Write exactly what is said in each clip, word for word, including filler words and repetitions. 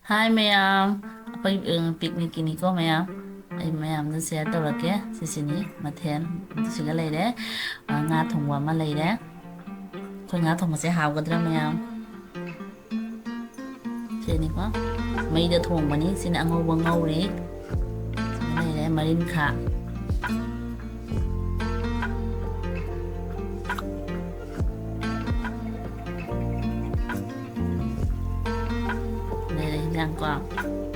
ꯍꯥꯏ ꯃꯌꯥꯝ, ꯑꯩꯈꯣꯏ, ꯎꯝ, ꯄꯤꯛꯅꯤꯛꯀꯤꯅꯤꯀꯣ ꯃꯌꯥꯝ꯫ ꯑꯩ ꯃꯌꯥꯝꯗ ꯁꯤꯌꯔ ꯇꯧꯔꯛꯀꯦ꯫ ꯁꯤꯁꯤꯅꯤ ꯃꯊꯦꯜ꯫ ꯁꯤꯒ ꯂꯩꯔꯦ꯫ ꯑ, ꯉꯥ ꯊꯣꯡꯕ ꯑꯃ ꯂꯩꯔꯦ꯫ ꯑꯩꯈꯣꯏ ꯉꯥ ꯊꯣꯡꯕꯁꯦ ꯍꯥꯎꯒꯗ꯭ꯔꯥ ꯃꯌꯥꯝ? ꯁꯤꯅꯤꯀꯣ꯫ ꯃꯩꯗ ꯊꯣꯡꯕꯅꯤ꯫ ꯁꯤꯅ ꯑꯉꯧꯕ ꯉꯧꯔꯤ꯫ ꯁꯤꯗ ꯂꯩꯔꯦ ꯃꯔꯤꯟꯈꯥ꯫ ꯂꯩꯔꯦ ꯍꯤꯟꯖꯥꯡꯀꯣ꯫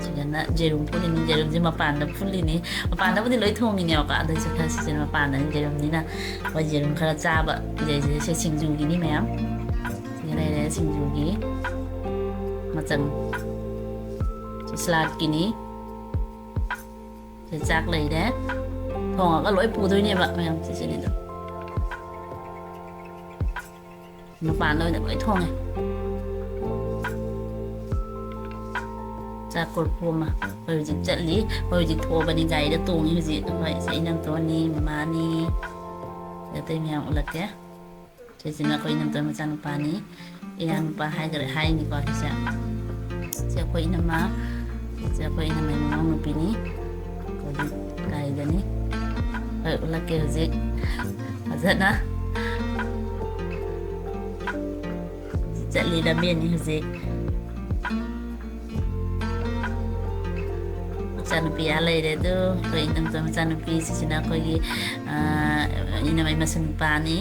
ꯁꯤꯗꯅ ꯌꯦꯔꯨꯝ ꯐꯨꯠꯂꯤꯅꯤ꯫ ꯌꯦꯔꯨꯝꯁꯦ ꯃꯄꯥꯟꯗ ꯐꯨꯠꯂꯤꯅꯤ꯫ ꯃꯄꯥꯟꯗꯕꯨꯗꯤ ꯂꯣꯏ ꯊꯣꯡꯉꯤꯅꯦꯕꯀꯣ꯫ ꯑꯗꯨꯏꯁꯨ ꯈꯔ ꯁꯤꯁꯤꯅ ꯃꯄꯥꯟꯗꯅꯤ ꯌꯦꯔꯨꯝꯅꯤꯅ꯫ ꯑꯩꯈꯣꯏ ꯌꯦꯔꯨꯝ ꯈꯔ ꯆꯥꯕ꯫ ꯁꯤꯗꯩꯁꯤꯗ ꯁꯤ ꯁꯤꯡꯖꯨꯒꯤꯅꯤ ꯃꯌꯥꯝ꯫ ꯁꯤꯗ ꯂꯩꯔꯦ ꯁꯤꯡꯖꯨꯒꯤ ꯃꯆꯜ꯫ ꯁꯤ ꯁꯂꯥꯗꯀꯤꯅꯤ꯫ ꯁꯤ ꯆꯥꯛ ꯂꯩꯔꯦ꯫ ꯊꯣꯡꯉꯒ ꯂꯣꯏ ꯄꯨꯗꯣꯏꯅꯦꯕ ꯃꯌꯥꯝ ꯁꯤꯁꯤꯅꯤꯗ꯫ ꯃꯄꯥꯟꯗ ꯑꯣꯏꯅ ꯂꯣꯏ ꯊꯣꯡꯉꯦ꯫ ꯆꯥꯛ ꯀꯣꯔꯐꯨ ꯑꯃ꯫ ꯑꯩꯈꯣꯏ ꯍꯧꯖꯤꯛ ꯆꯠꯂꯤ꯫ ꯑꯩꯈꯣꯏ ꯍꯧꯖꯤꯛ ꯊꯣꯛꯑꯕꯅꯤ꯫ ꯒꯥꯔꯤꯗ ꯇꯣꯡꯉꯤ ꯍꯧꯖꯤꯛ꯫ ꯑꯩꯈꯣꯏ ꯏꯆꯦ ꯏꯅꯝꯇꯣꯟꯅꯤ, ꯃꯃꯥꯅꯤ꯫ ꯑꯇꯩ ꯃꯌꯥꯝ ꯎꯠꯂꯛꯀꯦ꯫ ꯁꯤꯁꯤꯅ ꯑꯩꯈꯣꯏ ꯏꯅꯝꯇꯣꯟ ꯃꯆꯥꯅꯨꯄꯥꯅꯤ꯫ ꯏꯌꯥꯅꯨꯄꯥ ꯍꯥꯏꯈ꯭ꯔꯦ, ꯍꯥꯏꯅꯤꯀꯣ ꯁꯤꯁꯦ꯫ ꯁꯤ ꯑꯩꯈꯣꯏ ꯏꯅꯝꯃ꯫ ꯁꯤ ꯑꯩꯈꯣꯏ ꯏꯅꯝꯃꯒꯤ ꯃꯅꯥꯎꯅꯨꯄꯤꯅꯤ꯫ ꯑꯩꯈꯣꯏꯒꯤ ꯒꯥꯔꯤꯗꯅꯤ꯫ ꯍꯣꯏ, ꯎꯠꯂꯛꯀꯦ ꯍꯧꯖꯤꯛ ꯐꯖꯅ꯫ ꯆꯠꯂꯤ ꯂꯝꯕꯦꯟꯅꯤ ꯍꯧꯖꯤꯛ꯫ ꯃꯆꯥꯅꯨꯄꯤ ꯑꯥ ꯂꯩꯔꯦ ꯑꯗꯨ꯫ ꯑꯩꯈꯣꯏ ꯏꯅꯝꯆꯥ ꯃꯆꯥꯅꯨꯄꯤ ꯁꯤꯁꯤꯅ ꯑꯩꯈꯣꯏꯒꯤ, ꯑ, ꯏꯅꯝꯃꯩ ꯃꯁꯨ ꯅꯨꯄꯥꯅꯤ꯫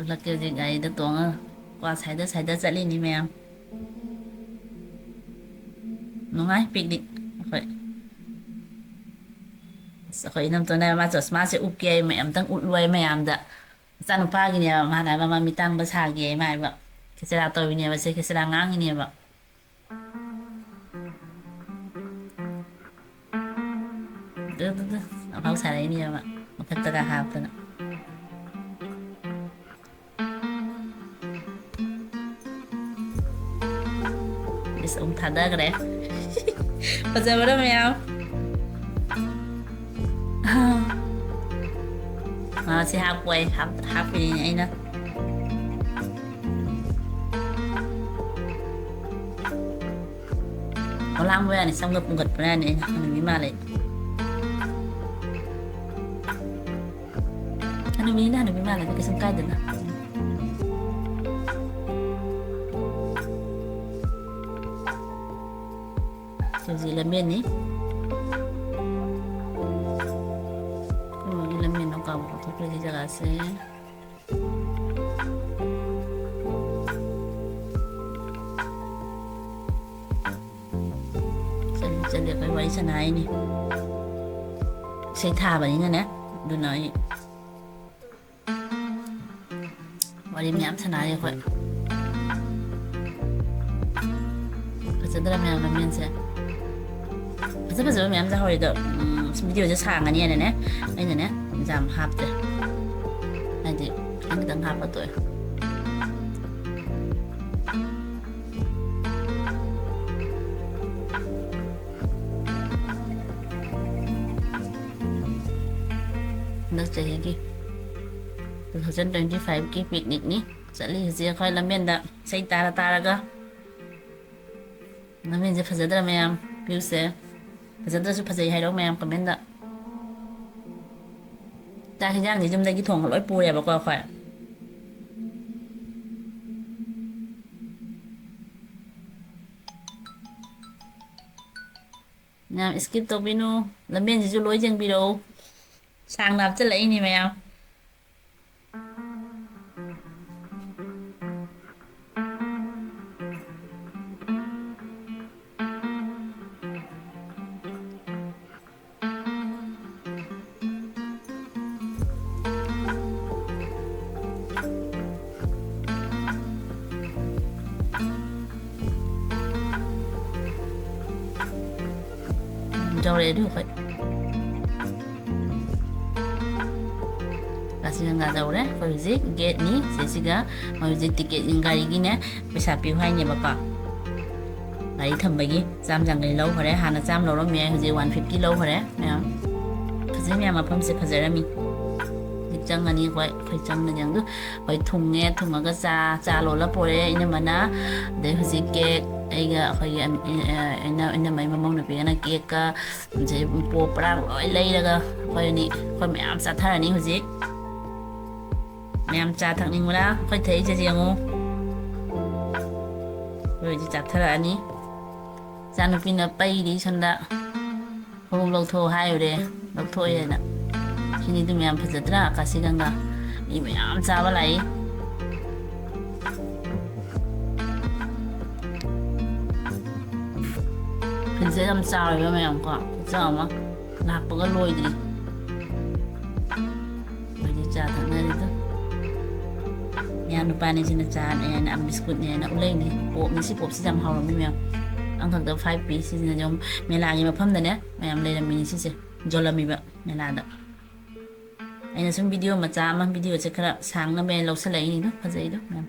ꯎꯠꯂꯛꯀꯦ ꯍꯧꯖꯤꯛ ꯒꯥꯔꯤꯗ ꯇꯣꯡꯉ ꯀ꯭ꯋꯥ ꯁꯥꯏꯗ ꯁꯥꯏꯗ ꯆꯠꯂꯤꯅꯤ ꯃꯌꯥꯝ꯫ ꯅꯨꯡꯉꯥꯏ ꯄꯤꯛꯅꯤꯛ ꯑꯩꯈꯣꯏ꯫ ꯑꯁ, ꯑꯩꯈꯣꯏ ꯏꯅꯝꯇꯣꯟꯅ ꯃꯥ ꯆꯁꯃꯥꯁꯦ ꯎꯞꯀꯦ ꯍꯥꯏ, ꯃꯌꯥꯝꯇꯪ ꯎꯠꯂꯣꯏ ꯃꯌꯥꯝꯗ꯫ ꯃꯆꯥꯅꯨꯄꯥꯒꯤꯅꯦꯕ ꯃꯥꯅ ꯍꯥꯏꯕ, ꯃꯃꯤꯠ ꯇꯥꯡꯕ ꯁꯥꯒꯦ ꯍꯥꯏ ꯃꯥ ꯍꯥꯏꯕ꯫ ꯈꯦꯆꯔꯥ ꯇꯧꯔꯤꯅꯦꯕ ꯁꯦ, ꯈꯦꯆꯔꯥ ꯉꯥꯡꯉꯤꯅꯦꯕ꯫ ꯑꯗꯨ, ꯑꯗꯨ, ꯑꯗꯨ, ꯑꯐꯥꯎ ꯁꯥꯔꯛꯏꯅꯦꯕ ꯃꯊꯛꯇꯒ ꯍꯥꯞꯇꯅ꯫ ꯏꯁ, ꯑꯃꯨꯛ ꯊꯥꯗꯈ꯭ꯔꯦ꯫ ꯐꯖꯕ꯭ꯔꯥ ꯃꯌꯥꯝ? ꯃꯁꯤ ꯍꯥꯞꯄꯣꯏ, ꯍꯥꯞ-, ꯍꯥꯞꯄꯤꯅꯤꯅꯦ ꯑꯩꯅ꯫ ꯑꯣꯂꯥꯡꯕ ꯌꯥꯅꯤ, ꯁꯝꯒ ꯄꯨꯡꯒꯠꯄ ꯌꯥꯅꯤ ꯑꯩꯅ꯫ ꯍꯅꯨꯕꯤ ꯃꯥꯜꯂꯦ꯫ ꯍꯅꯨꯕꯤꯅ ꯍꯅꯨꯕꯤ ꯃꯥꯜꯂꯗꯤ ꯀꯩꯁꯨꯝ ꯀꯥꯏꯗꯅ꯫ ꯁꯤꯁꯦ ꯂꯝꯕꯦꯟꯅꯤ꯫ ꯎꯝ, ꯂꯝꯕꯦꯟꯗꯣ ꯀꯥꯎꯕ ꯀꯥꯎꯊꯣꯛꯈ꯭ꯔꯦ ꯁꯤ ꯖꯒꯥꯁꯦ꯫ ꯆꯠꯂꯤ, ꯆꯠꯂꯤ, ꯑꯩꯈꯣꯏ ꯋꯥꯔꯤ ꯁꯥꯟꯅ ꯍꯥꯏꯅꯤ꯫ ꯏꯁꯩ ꯊꯥꯕꯅꯤꯅꯅꯦ, ꯑꯗꯨꯅ ꯑꯩ ꯋꯥꯔꯤ ꯃꯌꯥꯝ ꯁꯥꯟꯅꯔꯤ ꯑꯩꯈꯣꯏ꯫ ꯐꯖꯗ꯭ꯔꯥ ꯃꯌꯥꯝ ꯂꯝꯕꯦꯟꯁꯦ? ꯐꯖ ꯐꯖꯕ ꯃꯌꯥꯝ ꯌꯥꯎꯍꯧꯔꯤꯗꯣ, ꯎꯝ, ꯚꯤꯗꯤꯑꯣꯁꯦ ꯁꯥꯡꯉꯅꯤꯅꯅꯦ, ꯑꯩꯅꯅꯦ ꯌꯥꯝ ꯍꯥꯞꯇ꯭ꯔꯦ꯫ ꯍꯥꯏꯗꯤ ꯈꯤꯇꯪ ꯈꯤꯇꯪ ꯍꯥꯞꯄ ꯇꯣꯛꯑꯦ꯫ ꯍꯟꯗꯛ ꯆꯍꯤꯒꯤ two thousand twenty five ꯀꯤ picnic ꯅꯤ꯫ ꯆꯠꯂꯤ ꯍꯧꯖꯤꯛ ꯑꯩꯈꯣꯏ ꯂꯝꯕꯦꯟꯗ ꯏꯁꯩ ꯇꯥꯔ ꯇꯥꯔꯒ꯫ ꯂꯝꯕꯦꯟꯁꯦ ꯐꯖꯗ꯭ꯔꯥ ꯃꯌꯥꯝ? View ꯁꯦ ꯐꯖꯗ꯭ꯔꯁꯨ ꯐꯖꯩ ꯍꯥꯏꯔꯛꯑꯣ ꯃꯌꯥꯝ comment ꯇ꯫ ꯆꯥꯛ ꯍꯤꯟꯖꯥꯡꯗꯤ ꯌꯨꯝꯗꯒꯤ ꯊꯣꯡꯉ ꯂꯣꯏ ꯄꯨꯔꯦꯕꯀꯣ ꯑꯩꯈꯣꯏ꯫ ꯃꯌꯥꯝ skip ꯇꯧꯕꯤꯅꯨ, ꯂꯝꯕꯦꯟꯁꯤꯁꯨ ꯂꯣꯏ ꯌꯦꯡꯕꯤꯔꯛꯎ꯫ ꯁꯥꯡꯅ ꯍꯥꯞꯆꯤꯜꯂꯛꯏꯅꯦ ꯃꯌꯥꯝ꯫ ꯌꯧꯔꯛꯑꯦ ꯑꯗꯨ ꯑꯩꯈꯣꯏ꯫ ꯀꯥꯆꯤꯟ ꯒꯪꯒꯥ ꯌꯧꯔꯦ꯫ ꯑꯩꯈꯣꯏ ꯍꯧꯖꯤꯛ gate ꯅꯤ꯫ ꯁꯤꯁꯤꯒ ꯃꯣꯏ ꯍꯧꯖꯤꯛ ticket ꯒꯥꯔꯤꯒꯤꯅꯦ ꯄꯩꯁꯥ ꯄꯤꯌꯨ ꯍꯥꯏꯅꯦꯕꯀꯣ꯫ ꯒꯥꯔꯤ ꯊꯝꯕꯒꯤ ꯆꯥꯝ ꯌꯥꯡꯈꯩ ꯂꯧꯈꯔꯦ꯫ ꯍꯥꯟꯅ ꯆꯥꯝ ꯂꯧꯔꯝꯃꯦ, ꯍꯧꯖꯤꯛ one fifty ꯂꯧꯈꯔꯦ ꯃꯌꯥꯝ꯫ ꯐꯖꯩ ꯃꯌꯥꯝ, ꯃꯐꯝꯁꯦ ꯐꯖꯔꯝꯃꯤ꯫ ꯁꯤ ꯆꯪꯉꯅꯤ꯫ ꯑꯩꯈꯣꯏ ꯑꯩꯈꯣꯏ ꯆꯪꯉꯅꯤ꯫ ꯑꯗꯨ ꯑꯩꯈꯣꯏ ꯊꯨꯡꯉꯦ꯫ ꯊꯨꯡꯉꯒ ꯆꯥ ꯆꯥ ꯂꯣꯜꯂ ꯄꯣꯔꯛꯑꯦ ꯏꯅꯝꯃꯅ꯫ ꯑꯗꯩ ꯍꯧꯖꯤꯛ ꯀꯦꯛ ꯑꯩꯒ ꯑꯩꯈꯣꯏꯒꯤ ꯑꯝ- ꯑ- ꯏꯅ- ꯏꯅꯝꯃꯩ ꯃꯃꯧ ꯅꯨꯄꯤꯒꯅ ꯀꯦꯛꯀ ꯑꯗꯩ ꯄꯣꯞ ꯄꯔꯥꯡ ꯂꯣꯏ ꯂꯩꯔꯒ ꯑꯩꯈꯣꯏ ꯑꯅꯤ ꯑꯩꯈꯣꯏ ꯃꯌꯥꯝ ꯆꯥꯊꯔꯅꯤ ꯍꯧꯖꯤꯛ꯫ ꯃꯌꯥꯝ ꯆꯥ ꯊꯛꯅꯤꯡꯕ꯭ꯔꯥ? ꯑꯩꯈꯣꯏ ꯊꯛꯏꯁꯦ ꯌꯦꯡꯉꯨ꯫ ꯑꯩꯈꯣꯏ ꯍꯧꯖꯤꯛ ꯆꯥꯊꯔꯛꯑꯅꯤ꯫ ꯏꯆꯥꯅꯨꯄꯤꯅ ꯄꯩꯔꯤ ꯁꯣꯝꯗ꯫ ꯈꯣꯡꯎꯞ ꯂꯧꯊꯣꯛꯑꯣ ꯍꯥꯏꯔꯨꯔꯦ, ꯂꯧꯊꯣꯛꯑꯦꯅ꯫ ꯁꯤꯅꯤꯗꯨ ꯃꯌꯥꯝ ꯐꯖꯗ꯭ꯔꯥ? ꯀꯥꯁꯤꯒꯪꯒ ꯃꯤ ꯃꯌꯥꯝ ꯆꯥꯕ ꯂꯥꯛꯏ꯫ ꯐꯤꯜꯁꯦ ꯌꯥꯝ ꯆꯥꯎꯋꯦꯕ ꯃꯌꯥꯝ ꯀꯣ, ꯈꯨꯆꯥꯎ ꯑꯃ꯫ ꯂꯥꯛꯄꯒ ꯂꯣꯏꯗ꯭ꯔꯤ꯫ ꯃꯣꯏꯗꯤ ꯆꯥ ꯊꯛꯅꯔꯤꯗꯣ꯫ ꯃꯌꯥ ꯅꯨꯄꯥꯅꯤꯁꯤꯅ ꯆꯥꯅꯦꯅ, ꯕꯤꯁꯀꯨꯠꯅꯦꯅ ꯎꯠꯂꯛꯏꯅꯤ꯫ ꯄꯣꯞꯅꯤ, ꯁꯤ ꯄꯣꯞꯁꯤ ꯌꯥꯝ ꯍꯥꯎꯔꯝꯃꯤ ꯃꯌꯥꯝ꯫ ꯑꯃꯈꯛꯇ ꯐꯥꯏꯚ ꯄꯤ꯫ ꯁꯤꯁꯤꯅ ꯁꯨꯝ ꯃꯦꯂꯥꯒꯤ ꯃꯐꯝꯗꯅꯦ ꯃꯌꯥꯝ ꯂꯩꯔꯝꯃꯤꯅꯤ꯫ ꯁꯤꯁꯦ ꯌꯣꯜꯂꯝꯃꯤꯕ ꯃꯦꯂꯥꯗ꯫ ꯑꯩꯅ ꯁꯨꯝ ꯚꯤꯗꯤꯑꯣ ꯃꯆꯥ ꯑꯃ, ꯚꯤꯗꯤꯑꯣꯁꯦ ꯈꯔ ꯁꯥꯡꯅꯕ ꯍꯥꯏꯅ ꯂꯧꯁꯜꯂꯛꯏꯅꯤꯗꯣ꯫ ꯐꯖꯩꯗꯣ ꯃꯌꯥꯝ꯫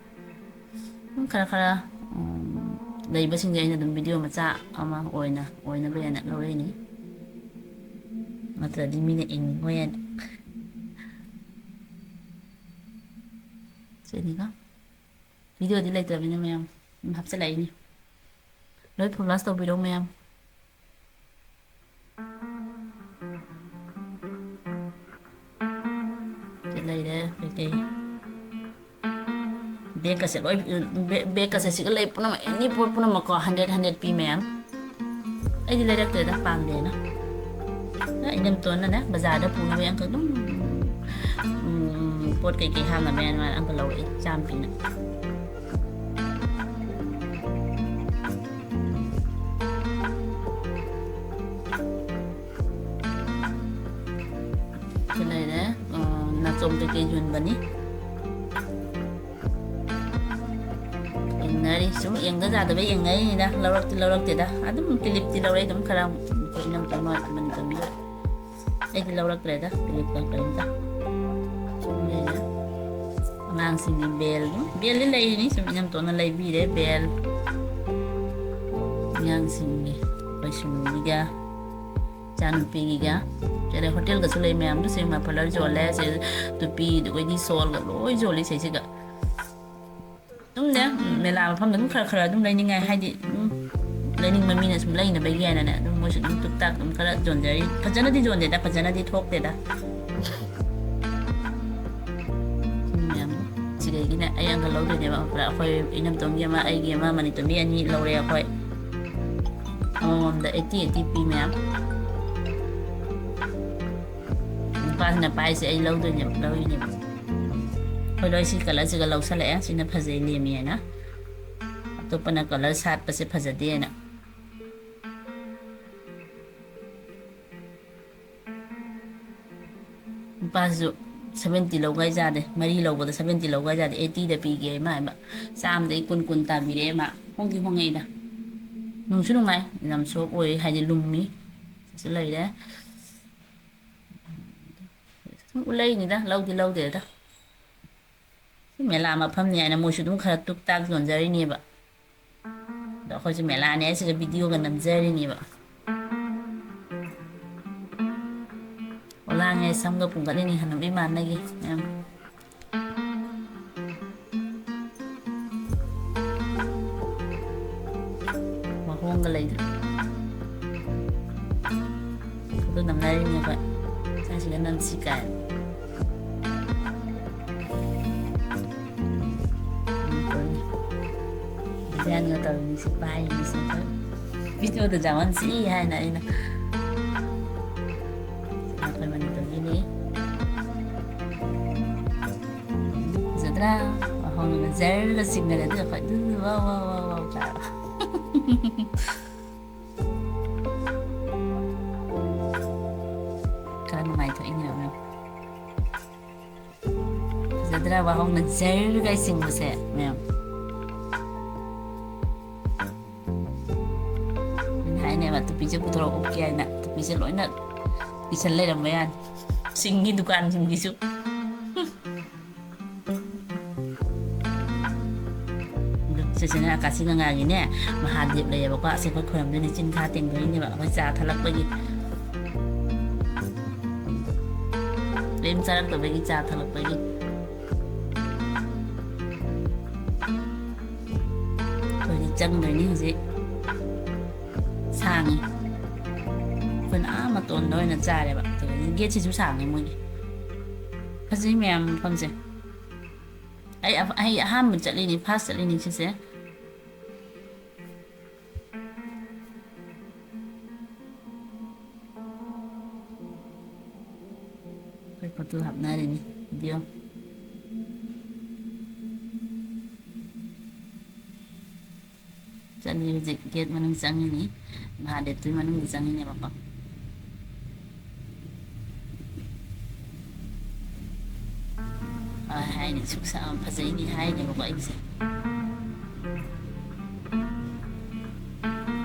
ꯁꯨꯝ ꯈꯔ ꯈꯔ, ꯎꯝ, ꯂꯩꯕꯁꯤꯡꯁꯦ ꯑꯩꯅ ꯑꯗꯨꯝ ꯚꯤꯗꯤꯑꯣ ꯃꯆꯥ ꯑꯃ ꯑꯣꯏꯅ, ꯑꯣꯏꯅꯕ ꯍꯥꯏꯅ ꯂꯧꯔꯛꯏꯅꯤ꯫ ꯅꯠꯇ꯭ꯔꯗꯤ ꯃꯤꯅ ꯌꯦꯡꯅꯤꯡꯉꯣꯏ ꯍꯥꯏꯅ꯫ ꯁꯤꯅꯤꯀꯣ꯫ ꯚꯤꯗꯤꯑꯣꯗꯤ ꯂꯩꯇ꯭ꯔꯕꯅꯤꯅ ꯃꯌꯥꯝ ꯑꯗꯨꯝ ꯍꯥꯞꯆꯤꯜꯂꯛꯏꯅꯤ꯫ ꯂꯣꯏ ꯐꯣꯂꯣ ꯇꯧꯕꯤꯔꯣ ꯃꯌꯥꯝ꯫ ꯁꯤ ꯂꯩꯔꯦ ꯀꯩꯀꯩ꯫ ꯕꯦꯒꯀꯁꯦ ꯂꯣꯏ, ꯕꯦ-, ꯕꯦꯒꯀꯁꯦ ꯁꯤꯒ ꯂꯩ ꯄꯨꯝꯅꯃꯛ, ꯑꯦꯅꯤ ꯄꯣꯠ ꯄꯨꯝꯅꯃꯛꯀꯣ, ꯍꯟꯗ꯭ꯔꯦꯠ, ꯍꯟꯗ꯭ꯔꯦꯠ ꯄꯤ ꯃꯌꯥꯝ꯫ ꯑꯩꯗꯤ ꯂꯩꯔꯛꯇꯦꯗ, ꯄꯥꯝꯗꯦꯅ꯫ ꯏꯅꯝꯇꯣꯟꯅꯅꯦ, ꯕꯖꯥꯔꯗ ꯄꯨꯅꯕ ꯑꯪꯀ ꯑꯗꯨꯝ, ꯎꯝ, ꯄꯣꯠ ꯀꯩꯀꯩ ꯍꯥꯞꯅꯕ ꯍꯥꯏꯅ ꯃꯥꯅ ꯑꯪꯀ ꯂꯧꯔꯛꯑꯦ, ꯆꯥꯝ ꯄꯤꯅ꯫ ꯁꯤ ꯂꯩꯔꯦ, ꯑ, ꯅꯥꯆꯣꯝ ꯀꯩꯀꯩ ꯌꯣꯟꯕꯅꯤ꯫ ꯌꯦꯡꯅꯔꯤ, ꯁꯨꯝ ꯌꯦꯡꯗ ꯌꯥꯗꯕ ꯌꯦꯡꯅꯔꯤꯅꯤꯗ꯫ ꯂꯧꯔꯛꯇꯤ ꯂꯧꯔꯛꯇꯦꯗ, ꯑꯗꯨꯝ ꯀꯤꯂꯤꯞꯇꯤ ꯂꯧꯔꯛꯏ, ꯑꯗꯨꯝ ꯈꯔ ꯑꯩꯈꯣꯏ ꯏꯅꯝꯇꯣꯟ ꯍꯣꯏ ꯃꯅꯤꯄꯨꯔ ꯃꯤꯑꯣꯏ꯫ ꯑꯩꯗꯤ ꯂꯧꯔꯛꯇ꯭ꯔꯦꯗ, ꯀꯤꯂꯤꯞꯀ ꯀꯔꯤꯝꯇ꯫ ꯁꯨꯝ ꯂꯩꯔꯦ꯫ ꯑꯉꯥꯡꯁꯤꯡꯒꯤ ꯕꯦꯜ, ꯕꯦꯜꯗꯤ ꯂꯩꯔꯤꯅꯤ, ꯁꯨꯝ ꯏꯅꯝꯇꯣꯟꯅ ꯂꯩꯕꯤꯔꯦ ꯕꯦꯜ꯫ ꯑꯉꯥꯡꯁꯤꯡꯒꯤ ꯑꯩꯈꯣꯏ ꯁꯨꯝꯒꯤꯒ ꯏꯆꯥꯅꯨꯄꯤꯒꯤꯒ꯫ ꯀꯩ ꯍꯥꯏ, ꯍꯣꯇꯦꯜꯒꯁꯨ ꯂꯩ ꯃꯌꯥꯝꯗꯨ, ꯁꯤ muffler ꯌꯣꯜꯂꯦ, ꯁꯤ ꯇꯨꯄꯤ, ꯑꯗꯨꯒꯩꯗꯤ shawlꯒ ꯂꯣꯏ ꯌꯣꯜꯂꯤ ꯁꯤꯁꯤꯒ꯫ ꯑꯗꯨꯝꯅꯦ, ꯎꯝ, ꯃꯦꯂꯥ ꯃꯐꯝꯗ ꯑꯗꯨꯝ ꯈꯔ ꯈꯔ ꯑꯗꯨꯝ ꯂꯩꯅꯤꯡꯉꯥꯏ, ꯍꯥꯏꯗꯤ, ꯎꯝ, ꯂꯩꯅꯤꯡꯕ ꯃꯤꯅ ꯁꯨꯝ ꯂꯩꯅꯕꯒꯤ ꯍꯥꯏꯅꯅꯦ, ꯑꯗꯨꯝ ꯃꯣꯏꯁꯨ ꯑꯗꯨꯝ ꯇꯨꯛ ꯇꯥꯛ ꯑꯗꯨꯝ ꯈꯔ ꯌꯣꯟꯖꯔꯤ꯫ ꯐꯖꯅꯗꯤ ꯌꯣꯟꯗꯦꯗ, ꯐꯖꯅꯗꯤ ꯊꯣꯛꯇꯦꯗ꯫ ꯁꯤ ꯃꯌꯥꯝ ꯁꯤꯗꯒꯤꯅꯦ ꯑꯩ ꯑꯪꯀ ꯂꯧꯗꯣꯏꯅꯦꯕ, ꯈꯪꯕ꯭ꯔꯥ? ꯑꯩꯈꯣꯏ ꯏꯅꯝꯇꯣꯟꯒꯤ ꯑꯃ, ꯑꯩꯒꯤ ꯑꯃ, ꯃꯅꯤꯇꯣꯟꯒꯤ ꯑꯅꯤ ꯂꯧꯔꯦ ꯑꯩꯈꯣꯏ꯫ ꯑꯃꯃꯝꯗ eighty eighty ꯄꯤ ꯃꯌꯥꯝ꯫ ꯅꯨꯄꯥꯁꯤꯅ ꯄꯥꯏꯁꯦ ꯑꯩ ꯂꯧꯗꯣꯏꯅꯦꯕ, ꯂꯧꯔꯤꯅꯦꯕ꯫ ꯑꯩꯈꯣꯏ ꯂꯣꯏ ꯁꯤ colourꯁꯤꯒ ꯂꯧꯁꯜꯂꯛꯑꯦ, ꯁꯤꯅ ꯐꯖꯩ ꯂꯦꯝꯃꯤ ꯍꯥꯏꯅ꯫ ꯑꯇꯣꯞꯄꯅ colour ꯁꯥꯠꯄꯁꯦ ꯐꯖꯗꯦꯅ꯫ ꯅꯨꯄꯥꯁꯤꯁꯨ seventy ꯂꯧꯒꯥꯏ ꯌꯥꯗꯦ, ꯃꯔꯤ ꯂꯧꯕꯗ seventy ꯂꯧꯒꯥꯏ ꯌꯥꯗꯦ, eightyꯗ ꯄꯤꯒꯦ ꯃꯥ ꯍꯥꯏꯕ꯫ ꯆꯥꯝꯃꯗꯒꯤ ꯀꯨꯟ, ꯀꯨꯟ ꯇꯥꯕꯤꯔꯛꯑꯦ ꯃꯥ꯫ ꯍꯣꯡꯗꯤ ꯍꯣꯡꯉꯛꯏꯗ꯫ ꯅꯨꯡꯁꯨ ꯅꯨꯡꯉꯥꯏ, ꯌꯥꯝ soft ꯑꯣꯏ, ꯍꯥꯏꯗꯤ ꯂꯨꯝꯃꯤ꯫ ꯁꯤꯁꯨ ꯂꯩꯔꯦ꯫ ꯁꯨꯝ ꯎꯠꯂꯛꯏꯅꯤꯗ, ꯂꯧꯗꯤ ꯂꯧꯗꯦꯗ꯫ ꯁꯤ ꯃꯦꯂꯥ ꯃꯐꯝꯅꯤ ꯍꯥꯏꯅ ꯃꯣꯏꯁꯨ ꯑꯗꯨꯝ ꯈꯔ ꯇꯨꯛ ꯇꯥꯛ ꯌꯣꯟꯖꯔꯤꯅꯦꯕ꯫ ꯑꯗꯣ ꯑꯩꯈꯣꯏꯁꯨ ꯃꯦꯂꯥꯅꯦ ꯍꯥꯏꯁꯤꯗ videoꯒ ꯅꯝꯖꯔꯤꯅꯦꯕ꯫ ꯑꯣ, ꯂꯥꯡꯉꯦ, ꯁꯝꯒ ꯄꯨꯡꯒꯠꯂꯤꯅꯤ ꯍꯅꯨꯕꯤ ꯃꯥꯟꯅꯒꯤ ꯃꯌꯥꯝ꯫ ꯃꯍꯣꯡꯒ ꯂꯩꯗ꯫ Photo ꯅꯝꯅꯔꯤꯅꯦ ꯑꯩꯈꯣꯏ꯫ ꯏꯆꯥꯁꯤꯒ ꯅꯝꯁꯤ ꯀꯥꯏꯅ꯫ Designꯒ ꯇꯧꯔꯤꯅꯤ, ꯁꯤ ꯄꯥꯏꯔꯤꯅꯤ, ꯁꯤ ꯑꯩꯈꯣꯏ videoꯗ ꯌꯥꯎꯍꯟꯁꯤ ꯍꯥꯏꯅ ꯑꯩꯅ꯫ ꯑꯩꯈꯣꯏ ꯃꯅꯤꯄꯨꯔꯒꯤꯅꯤ꯫ ꯐꯖꯗ꯭ꯔꯥ? ꯋꯥꯍꯣꯡꯅ ꯖꯔꯒ ꯆꯤꯡꯅꯔꯗꯤ ꯑꯩꯈꯣꯏ ꯑꯗꯨ ꯋꯥꯎ, ꯋꯥꯎ, ꯋꯥꯎ, ꯋꯥꯎ ꯇꯥꯔꯦ꯫ ꯈꯔ ꯅꯨꯡꯉꯥꯏꯊꯣꯛꯏꯅꯦ ꯃꯌꯥꯝ꯫ ꯐꯖꯗ꯭ꯔꯥ ꯋꯥꯍꯣꯡꯅ ꯖꯔꯒ ꯆꯤꯡꯕꯁꯦ ꯃꯌꯥꯝ? ꯑꯩꯅ ꯍꯥꯏꯅꯦꯕ, ꯇꯨꯄꯤꯁꯦ ꯄꯨꯊꯣꯔꯛꯑꯣ ꯎꯞꯀꯦ ꯍꯥꯏꯅ꯫ ꯇꯨꯄꯤꯁꯦ ꯂꯣꯏꯅ ꯀꯤꯁꯟ ꯂꯩꯔꯝꯕ ꯌꯥꯅꯤ꯫ ꯆꯤꯡꯒꯤ ꯗꯨꯀꯥꯟꯁꯤꯡꯒꯤꯁꯨ꯫ ꯑꯗꯨ ꯁꯤꯁꯤꯅ ꯀꯥꯁꯤ ꯒꯪꯒꯥꯒꯤꯅꯦ, ꯃꯍꯥꯗꯦꯕ ꯂꯩꯌꯦꯕꯀꯣ꯫ ꯑꯁꯤ ꯑꯩꯈꯣꯏ ꯈꯣꯏꯔꯝꯗꯣꯏꯅꯦ, ꯆꯤꯟ ꯈꯥ ꯇꯦꯡꯗꯣꯏꯅꯦꯕ, ꯑꯩꯈꯣꯏ ꯆꯥ ꯊꯛꯂꯛꯄꯒꯤ꯫ ꯀꯔꯤꯝ ꯆꯥꯔꯛꯇꯕꯒꯤ ꯆꯥ ꯊꯛꯂꯛꯄꯒꯤ꯫ ꯑꯩꯈꯣꯏꯗꯤ ꯆꯪꯗꯣꯏꯅꯤ ꯍꯧꯖꯤꯛ꯫ ꯁꯥꯡꯉꯤ꯫ ꯑꯩꯈꯣꯏꯅ ꯑꯥ ꯃꯇꯣꯟꯗ ꯑꯣꯏꯅ ꯆꯥꯔꯦꯕ꯫ ꯑꯗꯨꯒ ꯒꯦꯠꯁꯤꯁꯨ ꯁꯥꯡꯉꯤ ꯃꯣꯏꯒꯤ꯫ ꯐꯖꯩ ꯃꯌꯥꯝ ꯃꯐꯝꯁꯦ꯫ ꯑꯩ ꯑ-, ꯑꯩ ꯑꯍꯥꯟꯕ ꯆꯠꯂꯤꯅꯤ, ꯐꯥꯔꯁ ꯆꯠꯂꯤꯅꯤ ꯁꯤꯁꯦ꯫ ꯑꯩꯈꯣꯏ ꯐꯣꯇꯣ ꯍꯥꯞꯅꯔꯤꯅꯤ, ꯚꯤꯗꯤꯑꯣ꯫ ꯆꯠꯂꯤ ꯍꯧꯖꯤꯛ ꯒꯦꯠ ꯃꯅꯨꯡ ꯆꯪꯉꯤꯅꯤ꯫ ꯃꯍꯥꯗꯦꯕꯇꯨꯒꯤ ꯃꯅꯨꯡꯗ ꯆꯪꯉꯤꯅꯦꯕꯀꯣ꯫ ꯍꯣꯏ, ꯍꯥꯏꯅꯤ, ꯁꯨꯛ ꯁꯥ-, ꯐꯖꯩꯅꯤ ꯍꯥꯏꯅꯦꯕꯀꯣ ꯑꯩꯁꯦ꯫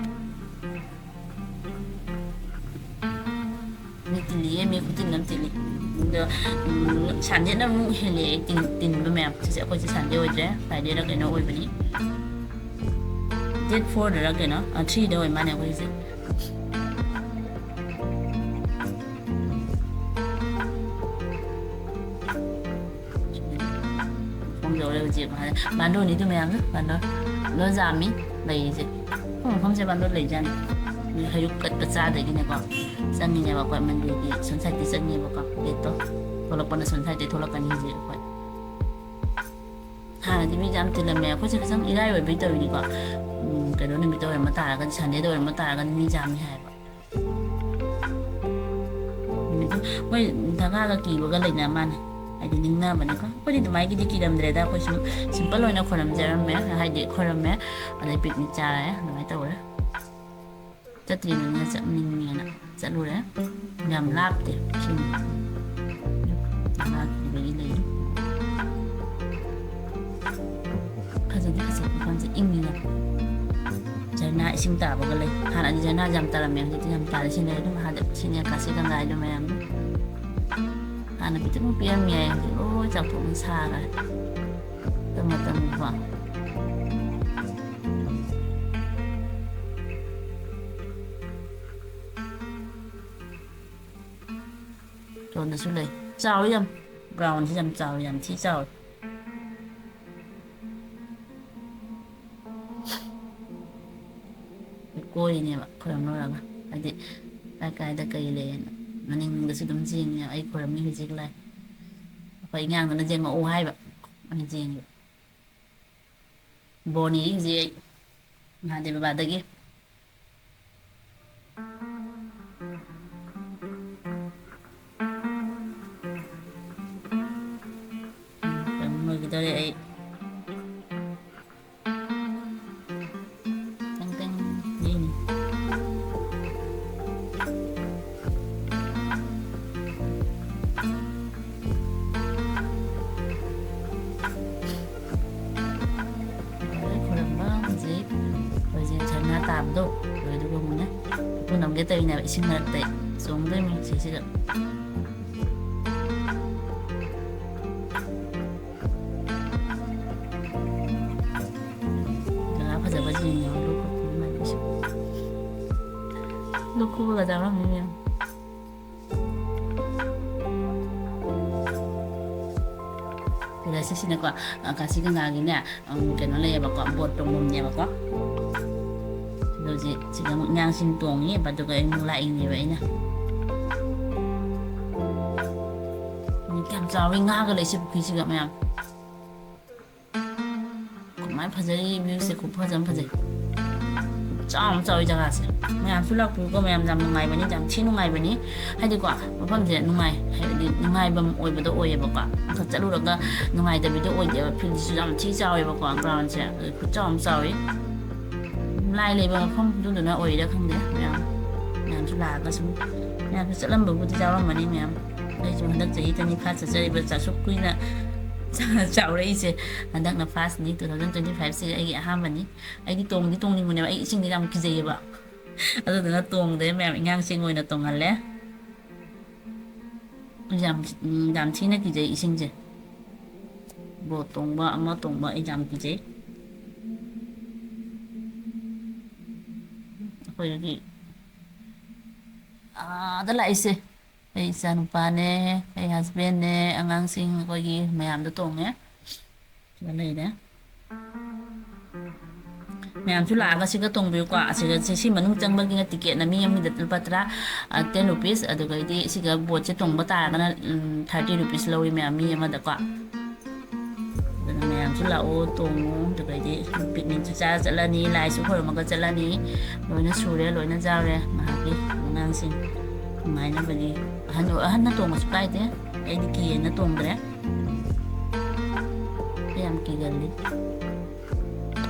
ꯃꯤ ꯇꯤꯜꯂꯤꯌꯦ, ꯃꯤ ꯈꯨꯇꯤꯟ ꯑꯃ ꯇꯤꯜꯂꯤ꯫ ꯑꯗꯣ, ꯎꯝ, ꯁꯟꯗꯦꯅ ꯑꯃꯨꯛ ꯍꯦꯜꯂꯦ ꯇꯤꯟ-, ꯇꯤꯟꯕ ꯃꯌꯥꯝ꯫ ꯁꯤꯁꯦ ꯑꯩꯈꯣꯏꯁꯦ ꯁꯟꯗꯦ ꯑꯣꯏꯗ꯭ꯔꯦ, ꯐ꯭ꯔꯥꯏꯗꯦꯔ ꯀꯩꯅꯣ ꯑꯣꯏꯕꯅꯤ꯫ ꯗꯦꯠ ꯐꯣꯔꯗꯔ ꯀꯩꯅꯣ, ꯑ, ꯊ꯭ꯔꯤꯗ ꯑꯣꯏ ꯃꯥꯅꯦ ꯑꯩꯈꯣꯏꯁꯦ꯫ ꯈꯣꯡ ꯌꯧꯔꯦ ꯍꯧꯖꯤꯛ꯫ ꯕꯥꯟꯗꯣꯟꯅꯤꯗꯨ ꯃꯌꯥꯝꯗꯣ, ꯕꯥꯟꯗꯣꯟ꯫ ꯂꯣꯏ ꯌꯥꯝꯃꯤ ꯂꯩꯔꯤꯁꯦ꯫ ꯑꯩꯈꯣꯏ ꯃꯐꯝꯁꯦ ꯕꯥꯟꯗꯣꯟ ꯂꯩꯖꯥꯠꯅꯤ꯫ ꯃꯤ ꯍꯩꯔꯨꯛ ꯀꯠꯄ ꯆꯥꯗꯒꯤꯅꯦꯀꯣ꯫ ꯆꯪꯉꯤꯅꯦꯕ ꯑꯩꯈꯣꯏ ꯃꯟꯗꯤꯔꯒꯤ ꯁꯣꯝ ꯁꯥꯏꯠꯇ ꯆꯪꯉꯦꯕꯀꯣ꯫ ꯒꯦꯠꯇꯣ ꯊꯣꯛꯂꯛꯄꯅ ꯁꯣꯝ ꯁꯥꯏꯠꯇꯩ ꯊꯣꯛꯂꯛꯀꯅꯤ ꯍꯧꯖꯤꯛ ꯑꯩꯈꯣꯏ꯫ ꯍꯥꯟꯅꯗꯤ ꯃꯤꯁꯦ ꯌꯥꯝ ꯇꯤꯜꯂꯝꯃꯦ꯫ ꯑꯩꯈꯣꯏꯁꯦ ꯈꯤꯇꯪ ꯏꯔꯥꯏ ꯑꯣꯏꯕꯩ ꯇꯧꯔꯤꯅꯤꯀꯣ꯫ ꯎꯝ, ꯀꯩꯅꯣ ꯅꯨꯃꯤꯠꯇ ꯑꯣꯏꯔꯝꯕ ꯇꯥꯔꯒꯗꯤ, ꯁꯟꯗꯦꯗ ꯑꯣꯏꯔꯝꯕ ꯇꯥꯔꯒꯗꯤ ꯃꯤ ꯌꯥꯝꯃꯤ ꯍꯥꯏꯕ꯫ ꯅꯨꯃꯤꯠꯇꯨ ꯃꯣꯏ ꯙꯒꯥꯒ ꯀꯤꯕꯒ ꯂꯩꯅ ꯃꯥꯅꯦ꯫ ꯍꯥꯏꯗꯤ ꯅꯤꯡꯅꯕꯅꯤꯀꯣ꯫ ꯑꯩꯈꯣꯏꯗꯤ ꯑꯗꯨꯃꯥꯏꯒꯤꯗꯤ ꯀꯤꯔꯝꯗ꯭ꯔꯦꯗ꯫ ꯑꯩꯈꯣꯏ ꯁꯨꯝ ꯁꯤꯝꯄꯜ ꯑꯣꯏꯅ ꯈꯣꯏꯔꯝꯖꯔꯝꯃꯦ꯫ ꯍꯥꯏꯗꯤ ꯈꯣꯏꯔꯝꯃꯦ, ꯑꯗꯩ ꯄꯤꯛꯅꯤꯛ ꯆꯥꯔꯦ, ꯑꯗꯨꯃꯥꯏꯅ ꯇꯧꯔꯦ꯫ ꯆꯠꯇ꯭ꯔꯤꯕꯅꯤꯅ ꯆꯠꯅꯤꯡꯉꯦꯅ ꯆꯠꯂꯨꯔꯦ꯫ ꯌꯥꯝ ꯂꯥꯞꯇꯦ꯫ ꯁꯤꯅꯤ꯫ ꯂꯥꯞꯈꯤꯕꯒꯤ ꯂꯩ꯫ ꯐꯖꯗꯤ ꯐꯖꯩ, ꯃꯐꯝꯁꯦ ꯏꯪꯉꯤꯅ꯫ ꯖꯔꯅꯥ ꯏꯁꯤꯡ ꯇꯥꯕꯒ ꯂꯩ꯫ ꯍꯥꯟꯅꯗꯤ ꯖꯔꯅꯥꯁꯦ ꯌꯥꯝ ꯇꯥꯔꯝꯃꯦ, ꯍꯧꯖꯤꯛꯇꯤ ꯌꯥꯝ ꯇꯥꯔꯦ꯫ ꯁꯤꯅ ꯑꯗꯨꯝ ꯍꯥꯟꯅ ꯁꯤꯅꯦ ꯀꯥꯁꯤ ꯒꯪꯒꯥ ꯍꯥꯏꯗꯣ ꯃꯌꯥꯝꯗꯣ꯫ ꯍꯥꯟꯅ ꯄꯤꯛꯇ꯭ꯔꯨ ꯄꯤꯛꯑꯝꯃꯤ ꯍꯥꯏ, ꯍꯧꯖꯤꯛ ꯂꯣꯏ ꯆꯥꯎꯊꯣꯛꯅ ꯁꯥꯈ꯭ꯔꯦ꯫ ꯃꯇꯝ ꯃꯇꯝꯒꯤꯀꯣ꯫ ꯁꯣꯝꯗꯁꯨ ꯂꯩ꯫ ꯆꯥꯎꯋꯤ ꯌꯥꯝ꯫ Groundꯁꯤ ꯌꯥꯝ ꯆꯥꯎꯋꯤ, ꯌꯥꯝ ꯊꯤ ꯆꯥꯎꯋꯤ꯫ ꯀꯣꯏꯔꯤꯅꯦꯕ ꯈꯣꯏꯔꯝ ꯂꯣꯏꯔꯒ꯫ ꯍꯥꯏꯗꯤ ꯀꯥꯏ ꯀꯥꯏꯗ ꯀꯩ ꯂꯩꯌꯦꯅ꯫ ꯃꯅꯤꯡꯗꯁꯨ ꯑꯗꯨꯝ ꯆꯦꯡꯉꯦ꯫ ꯑꯩ ꯈꯣꯏꯔꯝꯃꯤ ꯍꯧꯖꯤꯛ ꯂꯥꯏ꯫ ꯑꯩꯈꯣꯏ ꯏꯉꯥꯡꯗꯨꯅ ꯆꯦꯡꯉꯛꯎ ꯍꯥꯏꯕ꯫ ꯑꯩꯅ ꯆꯦꯡꯉꯦ꯫ ꯕꯣꯔ ꯅꯤꯔꯤ ꯍꯧꯖꯤꯛ ꯑꯩ ꯃꯍꯥꯗꯦꯕ ꯕꯕꯥꯗꯒꯤ꯫ ꯎꯝ, ꯂꯣꯏꯈꯤꯗꯧꯔꯦ ꯑꯩ꯫ ꯇꯦꯡ ꯇꯦꯡ ꯌꯩꯅꯤ꯫ ꯂꯣꯏꯔꯦ ꯈꯣꯏꯔꯝꯕ ꯍꯧꯖꯤꯛ꯫ ꯍꯧꯖꯤꯛ ꯁꯅꯥ ꯇꯥꯕꯗꯣ ꯂꯣꯏꯗꯧꯔꯕꯅꯦ꯫ ꯎꯄꯨ ꯅꯝꯒꯦ ꯇꯧꯔꯤꯅꯦꯕ ꯏꯁꯤꯡ ꯃꯔꯛꯇ ꯆꯣꯡꯗꯣꯏꯅꯤ ꯁꯤꯁꯤꯗ꯫ ꯖꯒꯥ ꯐꯖꯕꯁꯤꯡ ꯌꯦꯡꯉꯣ, ꯂꯧ ꯈꯨꯠ ꯈꯨꯠ ꯃꯥꯏ ꯂꯣꯏꯁꯤꯜꯂꯦ꯫ ꯂꯧ ꯈꯨꯕꯒ ꯌꯥꯎꯔꯝꯅꯤ ꯃꯌꯥꯝ꯫ ꯑꯗꯨꯒ ꯁꯤꯁꯤꯅꯀꯣ, ꯑ, ꯀꯥꯁꯤ ꯒꯪꯒꯥꯒꯤꯅꯦ, ꯎꯝ, ꯀꯩꯅꯣ ꯂꯩꯌꯦꯕꯀꯣ, ꯕꯣꯠ ꯇꯣꯡꯐꯝꯅꯦꯕꯀꯣ꯫ ꯑꯗꯣ ꯍꯧꯖꯤꯛ ꯁꯤꯗ ꯑꯃꯨꯛ ꯏꯉꯥꯡꯁꯤꯡ ꯇꯣꯡꯉꯤ, ꯑꯗꯨꯒ ꯑꯩ ꯑꯃꯨꯛ ꯂꯥꯛꯏꯅꯦꯕ ꯑꯩꯅ꯫ ꯎꯝ, ꯀꯌꯥꯝ ꯆꯥꯎꯋꯤ ꯉꯥꯒ ꯂꯩꯁꯦ ꯄꯨꯈ꯭ꯔꯤꯁꯤꯒ ꯃꯌꯥꯝ꯫ ꯀꯃꯥꯏꯅ ꯐꯖꯔꯤ viewꯁꯦ, ꯈꯨꯐꯖ ꯑꯃ ꯐꯖꯩ꯫ ꯆꯥꯎꯅ ꯆꯥꯎꯋꯤ ꯖꯒꯥꯁꯦ꯫ ꯃꯌꯥꯝꯁꯨ ꯂꯥꯛꯄꯤꯌꯨꯀꯣ, ꯃꯌꯥꯝ ꯌꯥꯝ ꯅꯨꯡꯉꯥꯏꯕꯅꯤ, ꯌꯥꯝ ꯊꯤ ꯅꯨꯡꯉꯥꯏꯕꯅꯤ꯫ ꯍꯥꯏꯗꯤꯀꯣ, ꯃꯐꯝꯁꯦ ꯅꯨꯡꯉꯥꯏ, ꯍꯥꯏꯕꯗꯤ ꯅꯨꯡꯉꯥꯏꯐꯝ ꯑꯣꯏꯕꯗꯣ ꯑꯣꯏꯌꯦꯕꯀꯣ꯫ ꯑꯃꯈꯛ ꯆꯠꯂꯨꯔꯒ ꯅꯨꯡꯉꯥꯏꯇꯕꯤꯗꯣ ꯑꯣꯏꯗꯦꯕ꯫ Fieldꯁꯤꯁꯨ ꯌꯥꯝ ꯊꯤ ꯆꯥꯎꯋꯦꯕꯀꯣ, groundꯁꯦ꯫ ꯑꯗꯨ ꯈꯨꯠꯆꯥꯎ ꯑꯃ ꯆꯥꯎꯋꯤ꯫ ꯂꯥꯏ ꯂꯩꯕ ꯃꯐꯝ ꯑꯗꯨꯗꯨꯅ ꯑꯣꯏꯔꯤꯔꯥ ꯈꯪꯗꯦ꯫ ꯃꯌꯥꯝ, ꯃꯌꯥꯝꯁꯨ ꯂꯥꯛꯑꯒ ꯁꯨꯝ, ꯃꯌꯥꯝꯁꯨ ꯆꯠꯂꯝꯕꯕꯨꯗꯤ ꯌꯥꯎꯔꯝꯃꯅꯤ ꯃꯌꯥꯝ꯫ ꯑꯩꯁꯨ ꯍꯟꯗꯛ ꯆꯍꯤ ꯇꯅꯤ ꯐꯥ ꯆꯠꯆꯔꯤꯕ, ꯑꯁꯨꯛ ꯀꯨꯏꯅ ꯆꯥꯎꯔꯛꯏꯁꯦ꯫ ꯍꯟꯗꯛꯅ firstꯅꯤ, two thousand twenty fiveꯁꯦ ꯑꯩꯒꯤ ꯑꯍꯥꯟꯕꯅꯤ꯫ ꯑꯩꯗꯤ ꯇꯣꯡꯗꯤ ꯇꯣꯡꯅꯤꯡꯕꯅꯦꯕ, ꯑꯩ ꯏꯁꯤꯡꯗꯤ ꯌꯥꯝ ꯀꯤꯖꯩꯌꯦꯕ꯫ ꯑꯗꯨꯗꯨꯅ ꯇꯣꯡꯗ꯭ꯔꯦ ꯃꯌꯥꯝ, ꯏꯉꯥꯡꯁꯤꯡ ꯑꯣꯏꯅ ꯇꯣꯡꯍꯜꯂꯦ꯫ ꯌꯥꯝ, ꯎꯝ, ꯌꯥꯝ ꯊꯤꯅ ꯀꯤꯖꯩ ꯏꯁꯤꯡꯁꯦ꯫ ꯕꯣꯠ ꯇꯣꯡꯕ, ꯑꯃ ꯇꯣꯡꯕ ꯑꯩ ꯌꯥꯝ ꯀꯤꯖꯩ꯫ ꯑꯩꯈꯣꯏꯒꯤ ꯑꯥꯗ ꯂꯥꯛꯏꯁꯦ꯫ ꯑꯩ ꯏꯆꯥꯅꯨꯄꯥꯅꯦ, ꯑꯩ husbandꯅꯦ, ꯑꯉꯥꯡꯁꯤꯡ ꯑꯩꯈꯣꯏꯒꯤ ꯃꯌꯥꯝꯗꯣ ꯇꯣꯡꯉꯦ꯫ ꯁꯤꯗ ꯂꯩꯔꯦ꯫ ꯃꯌꯥꯝꯁꯨ ꯂꯥꯛꯑꯒ ꯁꯤꯒ ꯇꯣꯡꯕꯤꯌꯨꯀꯣ꯫ ꯑꯁꯤꯒ ꯁꯤ, ꯁꯤ ꯃꯅꯨꯡ ꯆꯪꯕꯒꯤꯅ ticketꯅ ꯃꯤ ꯑꯃꯒꯤꯗ ꯂꯨꯄꯥ ꯇꯔꯥ, ꯑ, ten rupees꯫ ꯑꯗꯨꯒꯩꯗꯤ ꯁꯤꯒ boatꯁꯦ ꯇꯣꯡꯕ ꯇꯥꯔꯒꯅ, ꯎꯝ, thirty rupees ꯂꯧꯏ ꯃꯌꯥꯝ, ꯃꯤ ꯑꯃꯗꯀꯣ꯫ ꯑꯗꯨꯅ ꯃꯌꯥꯝꯁꯨ ꯂꯥꯛꯑꯣ, ꯇꯣꯡꯉꯣ꯫ ꯑꯗꯨꯒꯩꯗꯤ picnicꯁꯨ ꯆꯥꯔ ꯆꯠꯂꯅꯤ, ꯂꯥꯏꯁꯨ ꯈꯣꯏꯔꯝꯃꯒ ꯆꯠꯂꯅꯤ꯫ ꯂꯣꯏꯅ ꯁꯨꯔꯦ, ꯂꯣꯏꯅ ꯌꯥꯎꯔꯦ ꯉꯥꯏꯍꯥꯛꯀꯤ ꯑꯉꯥꯡꯁꯤꯡ ꯅꯨꯡꯉꯥꯏꯅꯕꯒꯤ꯫ ꯑꯍꯟ, ꯑꯍꯟꯅ ꯇꯣꯡꯉꯁꯨ ꯀꯥꯏꯗꯦ, ꯑꯩꯗꯤ ꯀꯤꯌꯦꯅ ꯇꯣꯡꯗ꯭ꯔꯦ꯫ ꯑꯩ ꯌꯥꯝ ꯀꯤꯒꯜꯂꯤ꯫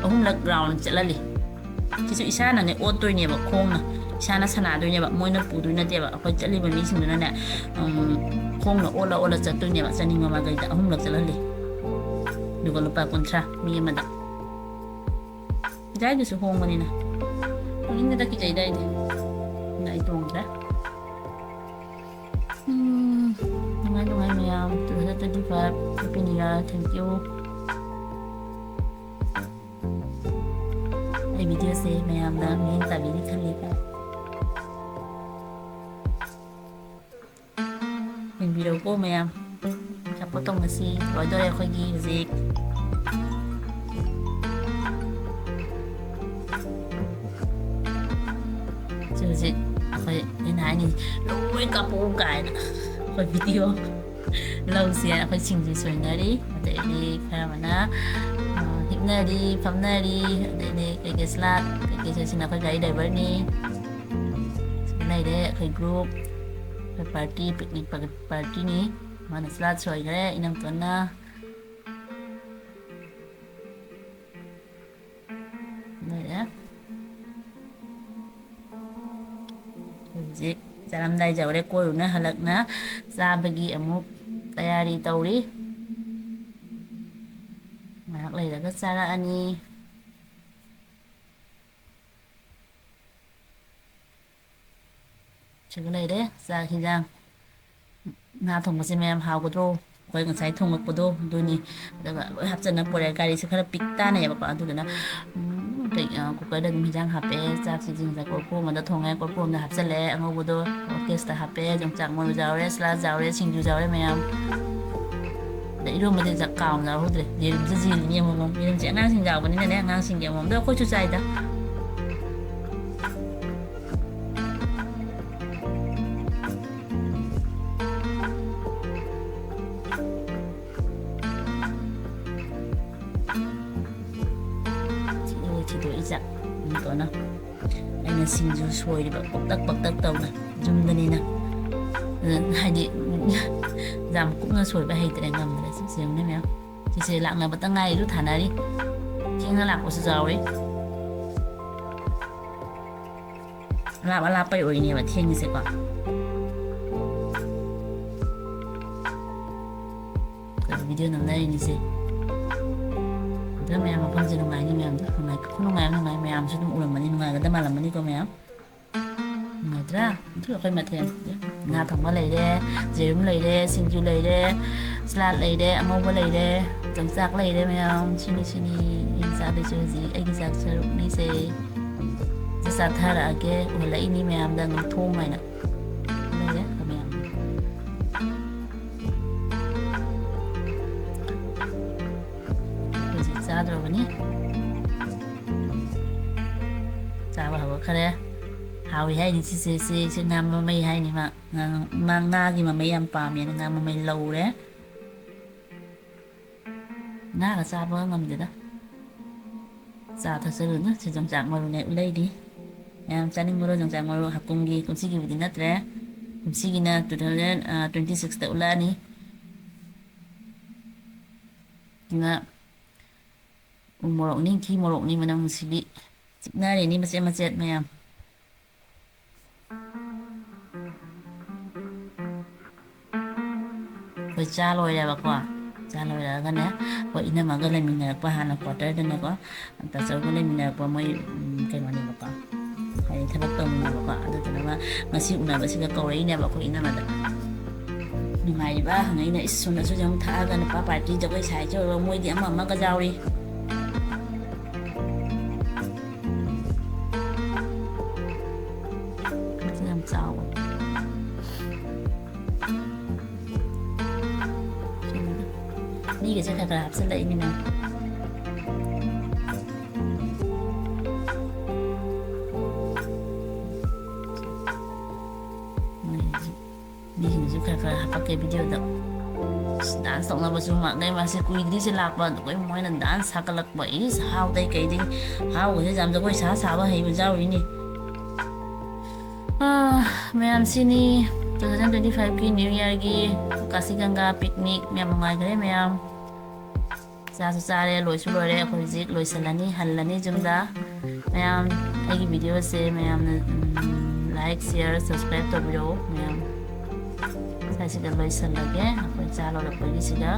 ꯑꯍꯨꯝꯂꯛ round ꯆꯠꯍꯜꯂꯤ꯫ ꯁꯤꯁꯨ ꯏꯁꯥꯅꯅꯦ ꯑꯣꯠꯇꯣꯏꯅꯦꯕ, ꯈꯣꯡꯅ꯫ ꯏꯁꯥꯅ ꯁꯥꯟꯅꯗꯣꯏꯅꯦꯕ, ꯃꯣꯏꯅ ꯄꯨꯗꯣꯏ ꯅꯠꯇꯦꯕ꯫ ꯑꯩꯈꯣꯏ ꯆꯠꯂꯤꯕ ꯃꯤꯁꯤꯡꯗꯨꯅꯅꯦ, ꯎꯝ, ꯈꯣꯡꯅ ꯑꯣꯠꯂ ꯑꯣꯠꯂ ꯆꯠꯇꯣꯏꯅꯦꯕ, ꯆꯠꯅꯤꯡꯕ ꯃꯥꯏꯀꯩꯗ ꯑꯍꯨꯝꯂꯛ ꯆꯠꯍꯜꯂꯤ꯫ ꯑꯗꯨꯒ ꯂꯨꯄꯥ ꯀꯨꯟꯊ꯭ꯔꯥ ꯃꯤ ꯑꯃꯗ꯫ ꯖꯥꯏꯗꯨꯁꯨ ꯍꯣꯡꯕꯅꯤꯅ꯫ ꯇꯣꯡꯅꯤꯡꯗꯦꯗ, ꯀꯤꯖꯩꯗ ꯑꯩꯗꯤ꯫ ꯑꯗꯨꯅ ꯑꯩ ꯇꯣꯡꯗ꯭ꯔꯦ꯫ ꯎꯝ, ꯅꯨꯡꯉꯥꯏ ꯅꯨꯡꯉꯥꯏ ꯃꯌꯥꯝ꯫ Two thousand twenty-five, Happy New Year, thank you꯫ ꯑꯩ videoꯁꯦ ꯃꯌꯥꯝꯅ ꯃꯤꯠꯌꯦꯡ ꯇꯥꯕꯤꯅꯤ ꯈꯜꯂꯤꯀꯣ꯫ ꯌꯦꯡꯕꯤꯔꯧꯀꯣ ꯃꯌꯥꯝ꯫ Support ꯇꯧꯅꯁꯤ꯫ ꯂꯣꯏꯗꯣꯔꯦ ꯑꯩꯈꯣꯏꯒꯤ ꯍꯧꯖꯤꯛ꯫ ꯁꯤ ꯍꯧꯖꯤꯛ ꯑꯩꯈꯣꯏ, ꯑꯩꯅ ꯍꯥꯏꯅꯤ, "ꯂꯣꯏ ꯀꯥꯞꯄꯛꯎ" ꯀꯥꯏꯅ ꯑꯩꯈꯣꯏ video ꯂꯧꯁꯦ꯫ ꯑꯩꯈꯣꯏ ꯁꯤꯡꯖꯨ ꯁꯣꯏꯅꯔꯤ, ꯑꯗꯩꯗꯤ ꯈꯔ ꯑꯃꯅ, ꯑ, ꯍꯤꯞꯅꯔꯤ, ꯐꯝꯅꯔꯤ, ꯑꯗꯩꯗꯤ ꯀꯩꯀꯩ ꯁꯂꯥꯠ ꯀꯩꯀꯩ ꯁꯣꯏꯁꯤꯅ ꯑꯩꯈꯣꯏ ꯒꯥꯔꯤ driverꯅꯤ꯫ ꯁꯤꯗ ꯂꯩꯔꯦ ꯑꯩꯈꯣꯏ group, ꯑꯩꯈꯣꯏ party, picnic partyꯅꯤ꯫ ꯃꯥꯅ ꯁꯂꯥꯠ ꯁꯣꯏꯈ꯭ꯔꯦ, ꯏꯅꯝꯇꯣꯟꯅ꯫ ꯂꯣꯏꯔꯦ꯫ ꯍꯧꯖꯤꯛ ꯆꯥꯔꯝꯗꯥꯏ ꯌꯧꯔꯦ, ꯀꯣꯏꯔꯨꯅ ꯍꯜꯂꯛꯅ ꯆꯥꯕꯒꯤ ꯑꯃꯨꯛ ꯇꯌꯥꯔꯤ ꯇꯧꯔꯤ꯫ ꯉꯥꯏꯍꯥꯛ ꯂꯩꯔꯒ ꯆꯥꯔꯛꯑꯅꯤ꯫ ꯁꯤꯒ ꯂꯩꯔꯦ ꯆꯥꯛ ꯍꯤꯟꯖꯥꯡ꯫ ꯉꯥ ꯊꯣꯡꯕꯁꯦ ꯃꯌꯥꯝ ꯍꯥꯎꯒꯗ꯭ꯔꯣ? ꯑꯩꯈꯣꯏ ꯉꯁꯥꯏ ꯊꯣꯡꯉꯛꯄꯗꯣ ꯑꯗꯨꯅꯤ꯫ ꯑꯗꯨꯒ ꯂꯣꯏ ꯍꯥꯞꯆꯟꯅ ꯄꯨꯔꯦ꯫ ꯒꯥꯔꯤꯁꯦ ꯈꯔ ꯄꯤꯛ ꯇꯥꯅꯩꯌꯦꯕꯀꯣ, ꯑꯗꯨꯗꯨꯅ, ꯎꯝ, ꯀꯨꯀꯔꯗ ꯑꯗꯨꯝ ꯍꯤꯟꯖꯥꯡ ꯍꯥꯞꯄꯦ꯫ ꯆꯥꯛꯁꯤꯡꯁꯦ ꯀꯣꯔꯐꯨ ꯑꯃꯗ ꯊꯣꯡꯉꯦ, ꯀꯣꯔꯐꯨ ꯑꯃꯗ ꯍꯥꯞꯆꯜꯂꯦ꯫ ꯑꯉꯧꯕꯗꯣ ꯍꯣꯠ ꯀꯦꯁꯇ ꯍꯥꯞꯄꯦ꯫ ꯌꯣꯡꯆꯥꯛ ꯃꯔꯨ ꯌꯥꯎꯔꯦ, ꯁꯂꯥꯗ ꯌꯥꯎꯔꯦ, ꯁꯤꯡꯖꯨ ꯌꯥꯎꯔꯦ ꯃꯌꯥꯝ꯫ ꯑꯗ ꯏꯔꯣꯝꯕꯗꯤ ꯆꯥꯛ ꯀꯥꯎꯅ ꯌꯥꯎꯍꯧꯗ꯭ꯔꯦ꯫ ꯌꯦꯔꯨꯝꯁꯦ ꯆꯤꯜꯂꯤꯅꯤ ꯑꯃꯃꯝ꯫ ꯌꯦꯔꯨꯝꯁꯦ ꯑꯉꯥꯡꯁꯤꯡ ꯌꯥꯎꯕꯅꯤꯅꯅꯦ, ꯑꯉꯥꯡꯁꯤꯡꯒꯤ ꯑꯃꯃꯝꯗ ꯑꯩꯈꯣꯏꯁꯨ ꯆꯥꯏꯗ꯫ ꯊꯤꯗꯣꯛꯏ ꯆꯥꯛ ꯃꯇꯣꯟꯅ꯫ ꯑꯩꯅ ꯁꯤꯡꯖꯨ ꯁꯣꯏꯔꯤꯕ ꯄꯛꯇꯛ ꯄꯛꯇꯛ ꯇꯧꯅ ꯌꯨꯝꯗꯅꯤꯅ꯫ ꯑꯗꯨ ꯍꯥꯏꯗꯤ, ꯌꯥꯝ ꯀꯨꯞꯅ ꯁꯣꯏꯕ ꯍꯩꯇ꯭ꯔꯦ, ꯉꯝꯗ꯭ꯔꯦ꯫ ꯁꯤ ꯌꯦꯡꯉꯨꯅꯦ ꯃꯌꯥꯝ꯫ ꯁꯤꯁꯦ ꯂꯥꯛꯅꯕꯇ ꯉꯥꯏꯔꯤ, ꯑꯗꯨ ꯊꯥꯅꯔꯤ꯫ ꯊꯦꯡꯅ ꯂꯥꯛꯄꯁꯨ ꯌꯥꯎꯔꯤ꯫ ꯑꯔꯥꯞ ꯑꯔꯥꯞꯄꯩ ꯑꯣꯏꯅꯦꯕ ꯊꯦꯡꯉꯤꯁꯦꯀꯣ꯫ ꯑꯩꯈꯣꯏ ꯚꯤꯗꯤꯑꯣ ꯅꯝꯅꯔꯤꯅꯤꯁꯦ꯫ ꯑꯗꯨꯅ ꯃꯌꯥꯝ, ꯃꯐꯝꯁꯦ ꯅꯨꯡꯉꯥꯏꯅꯤ ꯃꯌꯥꯝꯗꯣ꯫ ꯅꯨꯡꯉꯥꯏ-, ꯈꯨꯅꯨꯡꯉꯥꯏ ꯑꯃ ꯅꯨꯡꯉꯥꯏ꯫ ꯃꯌꯥꯝꯁꯨ ꯑꯗꯨꯝ ꯎꯔꯝꯃꯅꯤ, ꯅꯨꯡꯉꯥꯏꯒꯗꯕ ꯃꯥꯜꯂꯝꯃꯅꯤꯀꯣ ꯃꯌꯥꯝ꯫ ꯅꯨꯡꯉꯥꯏꯇ꯭ꯔꯥ? ꯑꯗꯨ ꯑꯩꯈꯣꯏ ꯃꯊꯦꯜ꯫ ꯉꯥ ꯊꯣꯡꯕ ꯂꯩꯔꯦ, ꯌꯦꯔꯨꯝ ꯂꯩꯔꯦ, ꯁꯤꯡꯖꯨ ꯂꯩꯔꯦ, ꯁꯂꯥꯗ ꯂꯩꯔꯦ, ꯑꯉꯧꯕ ꯂꯩꯔꯦ, ꯌꯣꯡꯆꯥꯛ ꯂꯩꯔꯦ ꯃꯌꯥꯝ꯫ ꯁꯤꯅꯤ, ꯁꯤꯅꯤ ꯑꯩꯅ ꯆꯥꯗꯣꯏꯁꯦ ꯍꯧꯖꯤꯛ꯫ ꯑꯩꯒꯤ ꯆꯥꯛ ꯁꯔꯨꯛꯅꯤꯁꯦ꯫ ꯆꯥ ꯆꯥꯊꯔꯛꯑꯒꯦ, ꯎꯍꯜꯂꯛꯏꯅꯤ ꯃꯌꯥꯝꯗ ꯉꯧꯊꯣꯡ ꯍꯥꯏꯅ꯫ ꯂꯩꯔꯦ ꯃꯌꯥꯝ꯫ ꯍꯧꯖꯤꯛ ꯆꯥꯗ꯭ꯔꯕꯅꯤ꯫ ꯆꯥꯕ ꯍꯧꯔꯛꯈꯔꯦ꯫ ꯍꯥꯎꯏ ꯍꯥꯏꯅꯤ ꯁꯤꯁꯦ, ꯁꯤ, ꯁꯤ ꯉꯥ ꯃꯃꯩ ꯍꯥꯏꯅꯤ ꯃꯥ꯫ ꯉꯥ, ꯃꯥ ꯉꯥꯒꯤ ꯃꯃꯩ ꯌꯥꯝ ꯄꯥꯝꯃꯦꯅ ꯉꯥ ꯃꯃꯩ ꯂꯧꯔꯦ꯫ ꯉꯥꯒ ꯆꯥꯕꯒ ꯉꯝꯗꯦꯗ꯫ ꯆꯥ ꯊꯛꯆꯜꯂꯨꯅꯨ꯫ ꯁꯤ ꯌꯣꯡꯆꯥꯛ ꯃꯔꯨꯅꯦ ꯎꯂꯩꯗꯤ꯫ ꯃꯌꯥꯝ ꯆꯥꯅꯤꯡꯕ꯭ꯔꯣ ꯌꯣꯡꯆꯥꯛ ꯃꯔꯨ? ꯍꯀꯨꯝꯒꯤ, ꯀꯨꯝꯁꯤꯒꯤꯕꯨꯗꯤ ꯅꯠꯇ꯭ꯔꯦ꯫ ꯀꯨꯝꯁꯤꯒꯤꯅ two thousand twenty sixꯇ ꯎꯠꯂꯛꯑꯅꯤ꯫ ꯑꯗꯨꯅ ꯎ ꯃꯣꯔꯣꯛ, ꯅꯤꯡꯊꯤ ꯃꯣꯔꯣꯛꯅꯤ, ꯃꯅꯝ ꯅꯨꯡꯁꯤꯕꯤ꯫ ꯆꯤꯛꯅꯔꯤꯅꯤ ꯃꯆꯦꯠ ꯃꯆꯦꯠ ꯃꯌꯥꯝ꯫ ꯑꯩꯈꯣꯏ ꯆꯥ ꯂꯣꯏꯔꯦꯕꯀꯣ꯫ ꯆꯥ ꯂꯣꯏꯔꯛꯑꯒꯅꯦ, ꯑꯩꯈꯣꯏ ꯏꯅꯝꯃꯒ ꯂꯩꯃꯤꯟꯅꯔꯛꯄ ꯍꯥꯟꯅ ꯀ꯭ꯋꯥꯇꯔꯗꯅꯦꯀꯣ, ꯇꯥꯆꯧꯒ ꯂꯩꯃꯤꯟꯅꯔꯛꯄ ꯃꯣꯏ, ꯎꯝ, ꯀꯩꯅꯣꯅꯦꯕꯀꯣ, ꯍꯥꯏꯗꯤ ꯊꯕꯛ ꯇꯧꯃꯤꯟꯅꯕꯀꯣ꯫ ꯑꯗꯨꯗꯨꯅ ꯉꯁꯤ ꯎꯅꯕꯁꯤꯗ ꯀꯧꯔꯛꯏꯅꯦꯕ ꯑꯩꯈꯣꯏ ꯏꯅꯝꯃꯗ꯫ ꯅꯨꯡꯉꯥꯏꯔꯤꯕ ꯍꯪꯉꯛꯏꯅꯦ꯫ ꯏꯁ, ꯁꯣꯝꯗꯁꯨ ꯌꯦꯡꯉꯨ, ꯊꯛꯑꯒ ꯅꯨꯄꯥ ꯄꯥꯔꯇꯤ ꯖꯒꯣꯏ ꯁꯥꯏꯁꯦ ꯑꯣꯏꯔꯣ, ꯃꯣꯏꯗꯤ ꯑꯃ ꯑꯃꯒ ꯌꯥꯎꯔꯤ꯫ ꯃꯤꯒꯁꯦ ꯈꯔ ꯈꯔ ꯍꯥꯞꯆꯤꯜꯂꯛꯏꯅꯤꯅꯦ꯫ ꯃꯤꯁꯤꯡꯁꯨ ꯈꯔ ꯈꯔ ꯍꯥꯄꯛꯀꯦ ꯚꯤꯗꯤꯑꯣꯗ꯫ ꯑꯁ, ꯗꯥꯟꯁ ꯇꯧꯅꯕꯁꯨ ꯃꯥꯟꯅꯩ꯫ ꯃꯥꯁꯦ ꯀꯨꯏꯗ꯭ꯔꯤꯁꯦ ꯂꯥꯛꯄ, ꯑꯗꯨꯒ ꯃꯣꯏꯅ ꯗꯥꯟꯁ ꯁꯥꯒꯠꯂꯛꯄ꯫ ꯏꯁ, ꯍꯥꯎꯗꯩ ꯀꯩꯗꯩ ꯍꯥꯎꯕꯁꯦ ꯌꯥꯝ ꯖꯒꯣꯏ ꯁꯥ ꯁꯥꯕ ꯍꯩꯕꯁꯨ ꯌꯥꯎꯔꯤꯅꯤ꯫ ꯑꯥ, ꯃꯌꯥꯝꯁꯤꯅꯤ ꯇꯨ ꯊꯥꯎꯖꯟ ꯇ꯭ꯋꯦꯟꯇꯤ ꯐꯥꯏꯚꯀꯤ ꯅ꯭ꯌꯨ ꯌꯔꯒꯤ ꯀꯥꯁꯤ ꯒꯪꯒꯥ ꯄꯤꯛꯅꯤꯛ꯫ ꯃꯌꯥꯝ ꯅꯨꯡꯉꯥꯏꯈ꯭ꯔꯦ ꯃꯌꯥꯝ꯫ ꯆꯥꯁꯨ ꯆꯥꯔꯦ, ꯂꯣꯏꯁꯨ ꯂꯣꯏꯔꯦ꯫ ꯑꯩꯈꯣꯏ ꯍꯧꯖꯤꯛ ꯂꯣꯏꯁꯤꯜꯂꯅꯤ, ꯍꯜꯂꯅꯤ ꯌꯨꯝꯗ꯫ ꯃꯌꯥꯝ, ꯑꯩꯒꯤ ꯚꯤꯗꯤꯑꯣꯁꯦ ꯃꯌꯥꯝꯅ, ꯎꯝ, like, share, subscribe ꯇꯧꯕꯤꯔꯛꯑꯣ ꯃꯌꯥꯝ꯫ ꯁ꯭ꯋꯥꯏꯁꯤꯗ ꯂꯣꯏꯁꯤꯜꯂꯒꯦ꯫ ꯑꯩꯈꯣꯏ ꯆꯥ ꯂꯣꯏꯔꯛꯄꯒꯤꯁꯤꯗ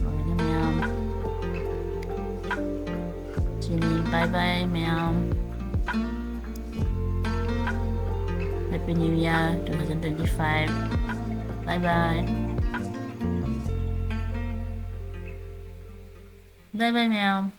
ꯂꯣꯏꯔꯦ ꯃꯌꯥꯝ꯫ ꯁꯤꯅꯤ, bye bye ꯃꯌꯥꯝ꯫ Happy New Year two thousand twenty-five. Bye bye. Bye bye ꯃꯌꯥꯝ꯫